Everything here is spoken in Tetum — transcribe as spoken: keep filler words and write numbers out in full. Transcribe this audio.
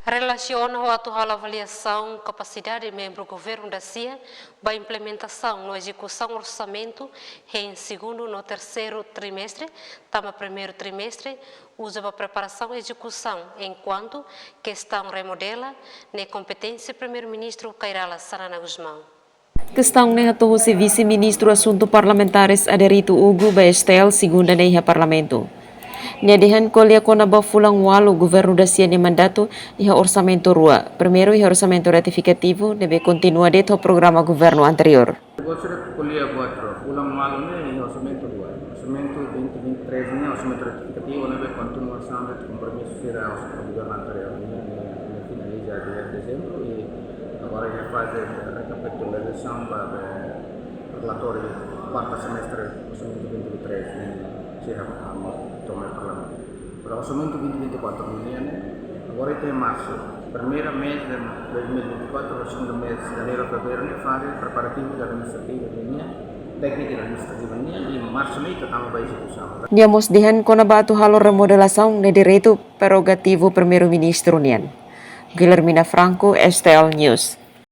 Relasiona ho atu halo avaliasaun kapasidade membru governu dasia ba implementasaun no ezekusaun orsamentu hein segundu no terseiru trimestre, tanba primeiru trimestre uza ba preparasaun ezekusaun, enkuantu kestaun remodela ne'e kompeténsia Primeiru-Ministru Kay Rala Xanana Gusmão. Kestaun ne'e hato'o husi Vise-Ministru Asuntu Parlamentares Adérito Hugo ba S T L, segunda ne'e iha Parlamentu. Nia dehan ko'alia kona-ba fulan ualu governu dasia nia mandatu iha orsamentu rua. Primeiru iha orsamentu retifikativu, ne'ebé kontinua de'it ho programa governu anteriór. Gostaria de ko'alia buat rua, fulan ualu ne'e iha orsamentu rua. Orsamentu vinte vinte e três ne'e orsamentu retifikativu, ne'ebé kontinuasaun de'it kompromisu sira orsamentu governu anteriór. Ne'e, ne'e, ne'e finaliza dia dezembru i agora iha faze rekapitulasaun ba, eh, relatóriu kuartu semestre orsamentu vinte vinte e três ne'e sira, ah, toma Parlamentu. Para orsamentu vinte vinte e quatro nian ne'e, agora iha marsu, primeira mês de dois mil e vinte e quatro, segundu mês, janeiru, fevereiru ne'e faze preparativu administrativu nian, tékniku administrativu nian, i marsu ne'e ita tama ba ezekusaun. Nia mós dehan kona-ba atu halo remodelasaun ne'e direitu prerogativu Primeiru-Ministru nian. Guilhermina Franco, S T L News.